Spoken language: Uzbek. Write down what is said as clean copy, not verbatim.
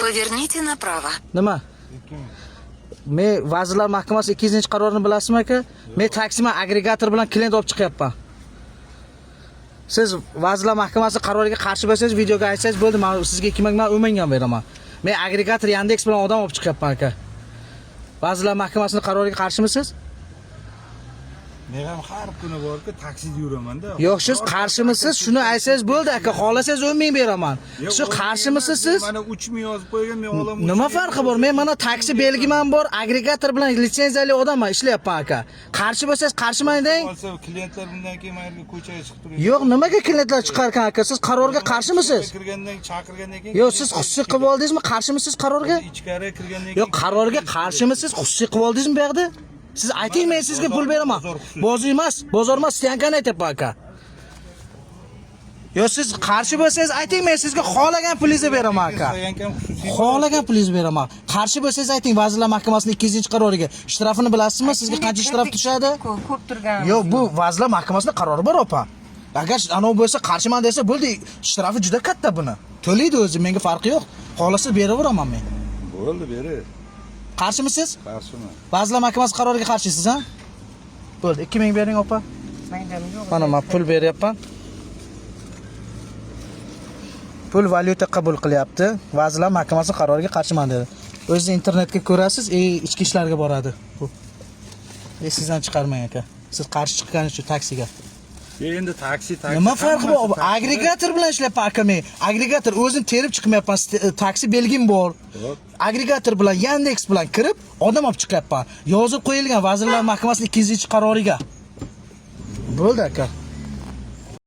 Поверните направо. Nima? Men Vazirlar Mahkamasi 200-qarorini bilasizmi, aka? Men taksiman, agregator bilan klient olib chiqyapman. Siz Vazirlar Mahkamasi qaroriga qarshi bo'lsangiz, videoga aytsangiz bo'ldi, men sizga 2000 man 10 ming ham beraman. Men agregator Yandex bilan odam olib chiqyapman, aka. Vazirlar Mahkamasining qaroriga qarshimisiz? Men ham har kuni borku taksida yuraman-da. Yo'q, siz qarshimisiz? Shuni aytsangiz bo'ldi, aka. Xohlasangiz 10 ming beraman. Yo'q, Shu 10 ming qarshimisiz emas, siz? Mana 3 ming yozib qo'ygan, men olaman. Nima farqi bor? Men mana taksi belgim ham bor, agregator bilan litsenziyali odamman, ishlayapman, aka. Qarshi bo'lsangiz qarshiman deng. Olsa klientlar bundan keyin mana ko'chaga chiqib turadi. Yo'q, nimaga klientlar chiqarkan, aka? Siz qarorga qarshimisiz? Kirgandan chaqirgandan keyin. Yo'q, siz xususiy qilib oldingizmi? Qarshimisiz qarorga? Ichkari kirgandan keyin. Yo'q, qarorga qarshimisiz? Xususiy qilib oldingizmi bu yoqda? Siz ayting, men sizga pul beraman. Bozor xususiy. Bozor emas, bozor emas, stoyankani aytyapman, aka. Yo'q, siz qarshi bo'lsangiz ayting, men sizga xohlagan pulingizni beraman, aka. Stoyankam xususiy. Xohlagan pulingizni beraman. Qarshi bo'lsangiz ayting, Vazirlar Mahkamasining 200-qaroriga. Shtrafini bilasizmi? Sizga qancha shtraf tushadi? Ko'p turgan. Yo'q, bu Vazirlar Mahkamasining qarori bor, opa. Agar anov bo'lsa, qarshiman desa bo'ldi, shtrafi juda katta buni. To'laydi o'zi, menga farqi yo'q. Xohlasa beraveraman men. Bo'ldi, beri. Qarshimisiz? Qarshiman. Vazirlar Mahkamasi qaroriga qarshisiz, ha? Bo'ldi, 2000 bering, opa. Mendam yo'q. Mana men pul beryapman. Pul valyuta qabul qilyapti. Vazirlar Mahkamasi qaroriga qarshiman dedi. O'zingiz internetga ko'rasiz, ichki ishlarga boradi bu. Sizdan chiqarmang, aka. Siz qarshi chiqqaningiz uchun taksiga. Endi taksi, taksi. Nima farqi bor? hammasi taksi. Agregator bilan ishlayapman, aka men. Agregator o'zim terib chiqmayapman. Taksi belgim bor. Xo'p. Agregator bilan Yandex bilan kirib odam olib chiqyapman. Yozib qo'yilgan Vazirlar Mahkamasining 200-qaroriga. Bo'ldi, aka.